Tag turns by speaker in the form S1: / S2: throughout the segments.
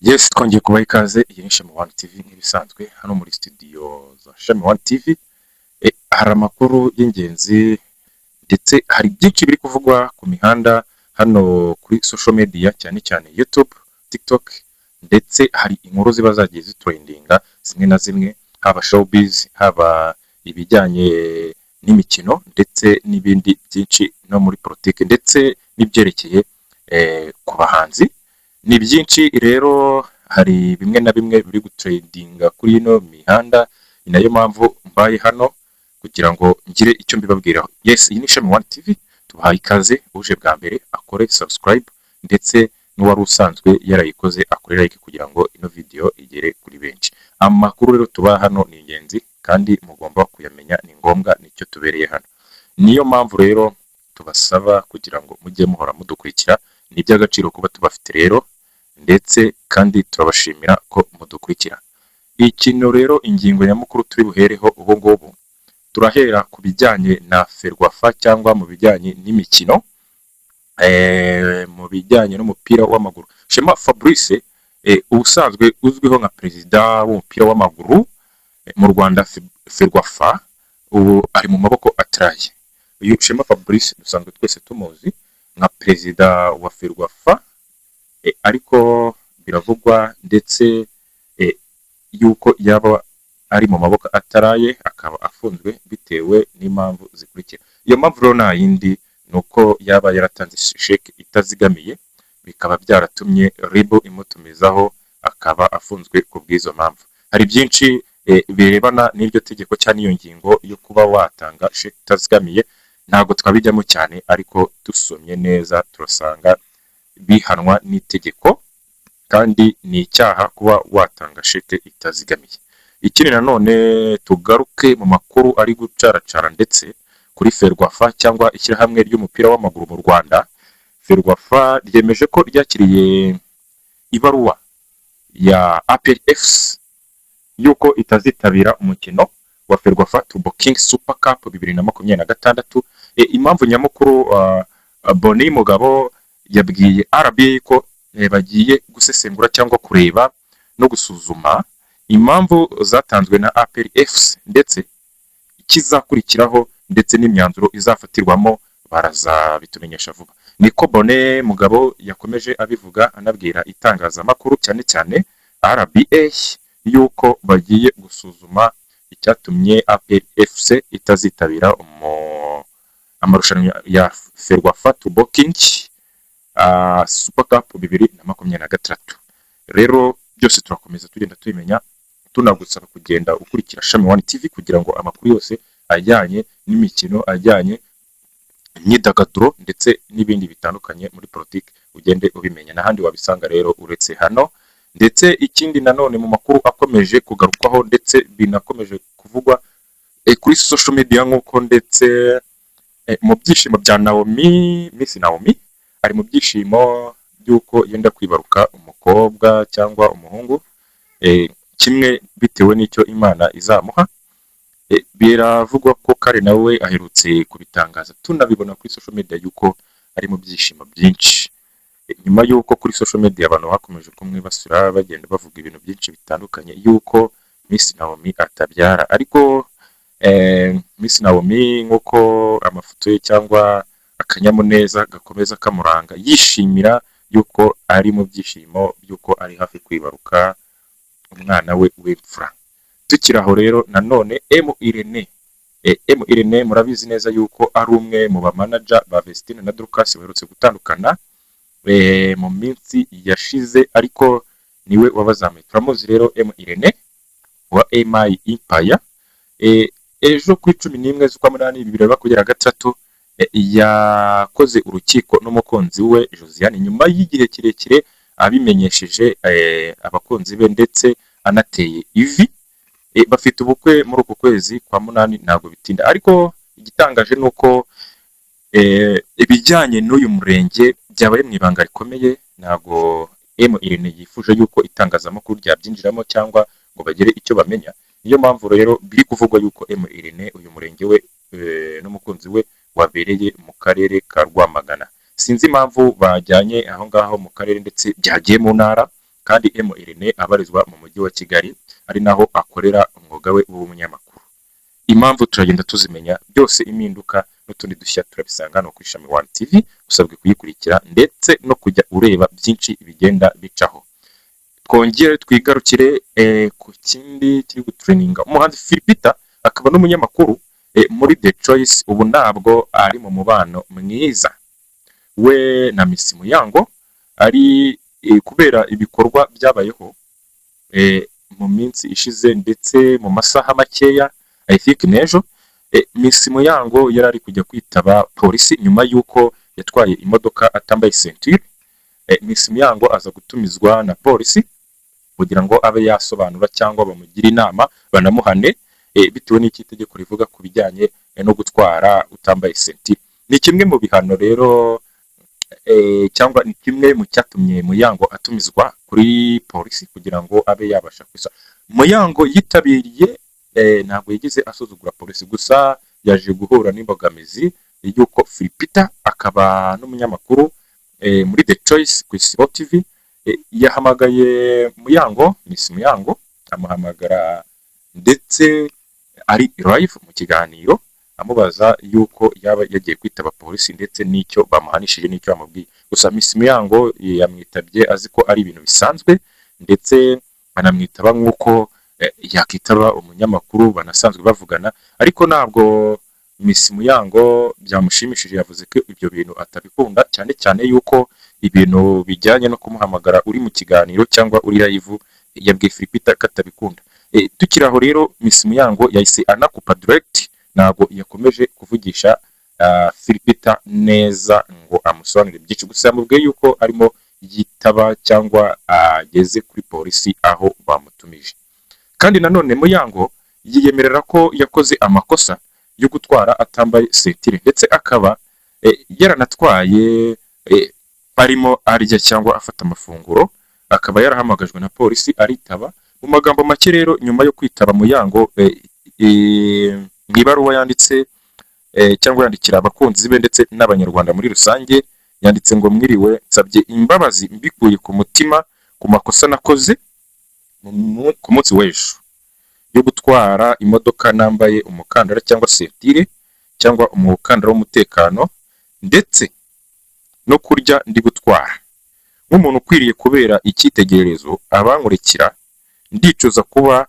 S1: Yes, twongeye kubaha ikaze. Iyi ni Shema One TV nk'ibisanzwe, hano muri studio za Shema One TV. Hari amakuru y'ingenzi ndetse hari byinshi biri kuvugwa ku mihanda hano kuri social media, cyane cyane YouTube, TikTok, ndetse hari inkuru ziba zagiye zitrendinga zimwe na zimwe, haba showbiz, haba ibijyanye n'imikino ndetse n'ibindi byinshi, no muri politiki ndetse n'ibyerekeye ku bahanzi. Ni byinshi rero, hari bimwe na bimwe biri gutrendinga kuri ino mihanda, ni nayo mpamvu mbaye hano kugira ngo ngire icyo mbibabwiraho. Yes, iyi ni Shema One TV, tubahaye ikaze. Uje bwa mbere akore subscribe, ndetse n'uwari usanzwe yarayikoze akore like kugira ngo ino video igere kuri benshi. Amakuru rero tubaha hano ni ingenzi kandi mugomba kuyamenya, ni ngombwa, nicyo tubereye hano. Niyo mpamvu rero tubasaba kugira ngo mujye muhora mudukurikira, ni iby'agaciro kuba tubafite rero, ndetse kandi turabashimira ko mudukurikira. Ikintu rero, ingingo nyamukuru turi buhereho ubu ngubu, turahera ku bijyanye na FERWAFA cyangwa mu bijyanye n'imikino, mu bijyanye n'umupira w'amaguru. Shema Fabrice, ubusanzwe uzwiho nka perezida w'umupira w'amaguru mu Rwanda, FERWAFA, ubu ari mu maboko ataraye. Uyu Shema Fabrice dusanzwe twese tumuzi nka perezida wa FERWAFA, ariko biravugwa ndetse yuko yaba ari mu maboko ataraye, akaba afunzwe bitewe n'impamvu zikurikira. Iyo mpamvu rero nta yindi, ni uko yaba yaratanze sheke itazigamiye, bikaba byaratumye RIB imutumizaho, akaba afunzwe ku bw'izo mpamvu. Hari byinshi birebana n'iryo tegeko cyangwa n'iyo ngingo yo kuba watanga sheke itazigamiye, ntabwo twabijyamo cyane, ariko dusomye neza turasanga bihanwa n'itegeko kandi ni icyaha kuba watanga sheke itazigamiye. Ikindi nanone, tugaruke mu makuru ari gucaracara ndetse kuri FERWAFA cyangwa ishyirahamwe ry'umupira w'amaguru mu Rwanda. FERWAFA ryemeje ko ryakiriye ibaruwa ya APR FC yuko itazitabira umukino wa FERWAFA Turbo King Super Cup 2026. Impamvu nyamukuru, Bonny Mugabo yabwiye RBA ko bagiye gusesengura cyangwa kureba no gusuzuma impamvu zatanzwe na APR FC, ndetse ikizakurikiraho ndetse n'imyanzuro izafatirwamo barazabitumenyesha vuba. Niko Bonny Mugabo yakomeje abivuga, anabwira itangazamakuru, cyane cyane RBA, yuko bagiye gusuzuma icyatumye APR FC itazitabira amarushanwa ya FERWAFA Turbo King Super Cup 2026. Rero byose turakomeza tugenda tubimenya, tunagusaba kugenda ukurikira Shami One TV kugira ngo amakuru yose ajyanye n'imikino, ajyanye imyidagaduro ndetse n'ibindi bitandukanye muri politiki ugende ubimenya. N'ahandi wabisanga rero uretse hano. Ndetse ikindi nanone mu makuru akomeje kugarukwaho ndetse binakomeje kuvugwa kuri social media, nk'uko ndetse mu byishimo bya Naomi, Miss Naomi ari mu byishimo by'uko yenda kwibaruka umukobwa cyangwa umuhungu, kimwe bitewe n'icyo Imana izamuha. Biravugwa ko kare nawe aherutse kubitangaza, tunabibona kuri social media yuko ari mu byishimo byinshi. Nyuma y'uko kuri social media abantu bakomeje kumwibasira, bagenda bavuga ibintu byinshi bitandukanye yuko Miss Naomi atabyara, ariko Miss Naomi, nk'uko amafoto ye cyangwa akanyamuneza gakomeza kamuranga, yishimira yuko ari mu byishimo by'uko ari hafi kwibaruka umwana we w'imfura. Tukiri aho rero nanone, M Irene, M Irene murabizi neza yuko ari umwe mu bamanager ba Vestine na Dorcas baherutse gutandukana mu minsi yashize, ariko niwe wabazamuye. Turamuzi rero M Irene wa MI Empire. Ejo kuri 11 z'ukwa munani 2026, yakoze urukiko n'umukunzi we Josiane, nyuma y'igihe kirekire abimenyesheje abakunzi be ndetse anateye ivi. Bafite ubukwe muri uku kwezi kwa munani, ntabwo bitinda. Ariko igitangaje ni uko ibijyanye n'uyu murenge byabaye mu ibanga rikomeye. Ntabwo M Irene yifuje yuko itangazamakuru ryabyinjiramo cyangwa ngo bagire icyo bamenya. Niyo mpamvu rero biri kuvugwa yuko M Irene uyu murenge we n'umukunzi we wabereye mu karere ka Rwamagana. Sinzi impamvu bajyanye aho ngaho mu karere ndetse byagiye mu ntara. Kandi M Irene abarizwa mu mujyi wa Kigali, ari naho akorera umwuga we w'ubunyamakuru. Impamvu turagenda tuzimenya byose, impinduka n'utundi dushya turabisanga hano kuri Shami One TV. Usabwe kuyikurikira ndetse no kujya ureba byinshi bigenda bicaho. Twongere twigarukire ku kindi kiri gutrendinga. Umuhanzi Phil Peter akaba n'umunyamakuru muri The Choice, ubu ntabwo ari mu mubano mwiza we na Miss Muyango, ari kubera ibikorwa byabayeho mu minsi ishize ndetse mu masaha makeya, I think n'ejo. Miss Muyango yari ari kujya kwitaba polisi nyuma y'uko yatwaye imodoka atambaye ceinture. Miss Muyango aza gutumizwa na polisi kugira ngo abe yasobanura cyangwa bamugire inama, banamuhane bitewe n'icyo itegeko rivuga ku bijyanye no gutwara utambaye ceinture. Ni kimwe mu bihano rero cyangwa ni kimwe mu cyatumye Muyango atumizwa kuri polisi kugira ngo abe yabasha kwisa. Muyango yitabiriye, ntabwo yigeze asuzugura polisi, gusa yaje guhura n'imbogamizi y'uko Phil Peter akaba n'umunyamakuru muri The Choice ku Isibo TV yahamagaye Muyango, Miss Muyango, amuhamagara ndetse ari live mu kiganiro, amubaza yuko yaba yagiye kwitaba polisi ndetse n'icyo bamuhanishije n'icyo bamubwiye. Gusa Miss Muyango yamwitabye azi ko ari ibintu bisanzwe, ndetse anamwitaba nk'uko yakitaba umunyamakuru banasanzwe bavugana, ariko ntabwo Miss Muyango byamushimishije. Yavuze ko ibyo bintu atabikunda, cyane cyane yuko ibintu bijyanye no kumuhamagara uri mu kiganiro cyangwa uri live, yabwiye Phil Peter ko atabikunda. Tukiri aho rero, Miss Muyango yahise anakupa direct, ntabwo yakomeje kuvugisha Phil Peter neza ngo amusobanurire byinshi. Gusa yamubwiye yuko arimo yitaba cyangwa ageze kuri polisi aho bamutumije. Kandi nanone Muyango yiyemerera ko yakoze amakosa yo gutwara atambaye ceinture, ndetse akaba yaranatwaye arimo arya cyangwa afata amafunguro, akaba yarahamagajwe na polisi aritaba. Mu magambo make rero, nyuma yo kwitaba, Muyango mu ibaruwa yanditse cyangwa yandikira abakunzi be ndetse n'Abanyarwanda muri rusange, yanditse ngo: "Mwiriwe, nsabye imbabazi mbikuye ku mutima ku makosa nakoze ku munsi w'ejo yo gutwara imodoka nambaye umukandara cyangwa ceinture cyangwa umukandara w'umutekano, ndetse no kurya ndi gutwara. Nk'umuntu ukwiriye kubera icyitegererezo abankurikira, ndicuza kuba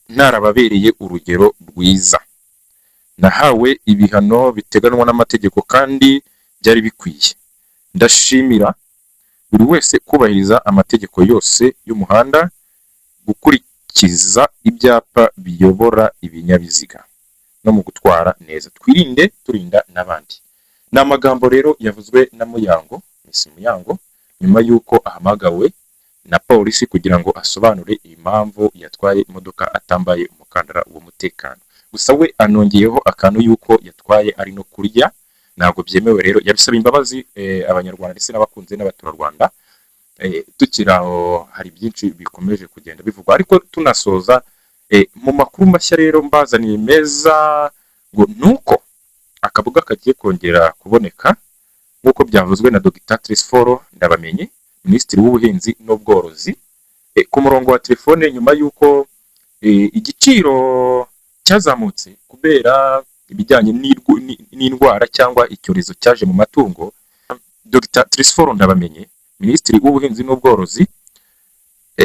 S1: narababereye urugero rwiza. Nahawe ibihano biteganywa n'amategeko kandi byari bikwiye. Ndashimira buri wese kubahiriza amategeko yose y'umuhanda, gukurikiza ibyapa biyobora ibinyabiziga no mu gutwara neza. Twirinde turinda n'abandi." Ni amagambo rero yavuzwe na Muyango, Miss Muyango, nyuma y'uko ahamagawe na polisi kugira ngo asobanure impamvu yatwaye imodoka atambaye umukandara w'umutekano. Gusa we anongeyeho akantu y'uko yatwaye ari no kurya, ntabwo byemewe. Rero yabisaba imbabazi Abanyarwanda ndetse n'abakunzi n'abaturarwanda. Tukiri aho, hari byinshi bikomeje kugenda bivugwa, ariko tunasoza mu makuru mashya rero mbazaniye meza, ngo nuko akaboga kagiye kongera kuboneka nk'uko byavuzwe na Dr Tresfor Ndabamenye, Minisitiri w'Ubuhinzi n'Ubworozi, ku murongo wa telefone, nyuma y'uko igiciro cyazamutse kubera ibijyanye n'indwara cyangwa icyorezo cyaje mu matungo. Dr Tresfor Ndabamenye, Minisitiri w'Ubuhinzi n'Ubworozi,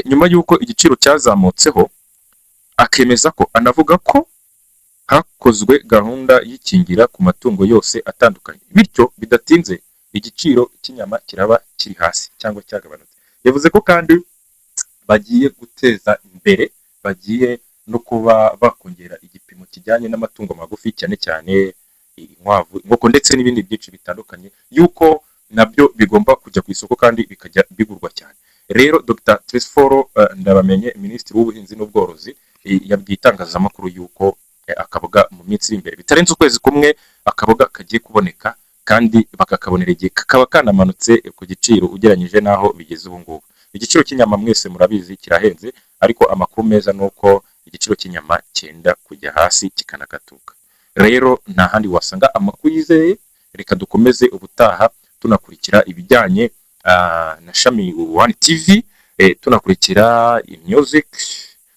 S1: nyuma y'uko igiciro cyazamutseho, akemeza ko anavuga ko hakozwe gahunda y'ikingira ku matungo yose atandukanye, bityo bidatinze igiciro cy'inyama kiraba kiri hasi cyangwa cyagabanutse. Yavuze ko kandi bagiye guteza imbere, bagiye no kuba bakongera igipimo kijyanye n'amatungo magufi, cyane cyane inkwavu, inkoko ndetse n'ibindi byinshi bitandukanye, yuko nabyo bigomba kujya ku isoko kandi bikajya bigurwa cyane. Rero Dr Tresfor Ndabamenye, Minisitiri w'Ubuhinzi n'Ubworozi, yabwiye itangazamakuru yuko akaboga mu minsi iri imbere, bitarenze ukwezi kumwe, akaboga kagiye kuboneka kandi bakakabonera igihe, kakaba kanamanutse ku giciro ugereranyije n'aho bigeze ubu ngubu. Igiciro cy'inyama mwese murabizi kirahenze, ariko amakuru meza ni uko igiciro cy'inyama cyenda kujya hasi kikanagatuka. Rero nta handi wasanga amakuru yizeye. Reka dukomeze ubutaha tunakurikira ibijyanye na Shami One TV, tunakurikira music,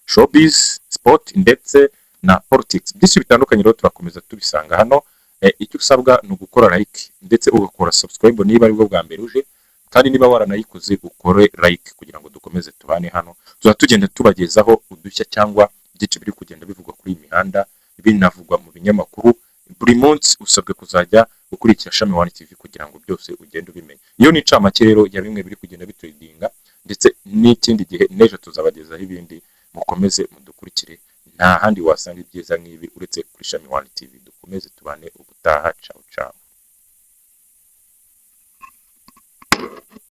S1: showbiz, sport ndetse na politics, byinshi bitandukanye. Rero turakomeza tubisanga hano. Icyo usabwa ni ugukora like ndetse ugakora subscribe niba aribwo bwa mbere uje, kandi niba waranayikoze ukore like kugira ngo dukomeze tubane hano. Tuzaba tugenda tubagezaho udushya cyangwa byinshi biri kugenda bivugwa kuri iyi mihanda, binavugwa mu binyamakuru buri munsi. Usabwe kuzajya ukurikira Shami One TV kugira ngo byose ugende ubimenya. Iyo ni incamake rero ya bimwe biri kugenda bitrendinga, ndetse n'ikindi gihe n'ejo tuzabagezaho ibindi. Mukomeze mudukurikire, nta handi wasanga ibyiza nk'ibi uretse kuri Shami One TV. Dukomeze tubane ubutaha. Ciao ciao.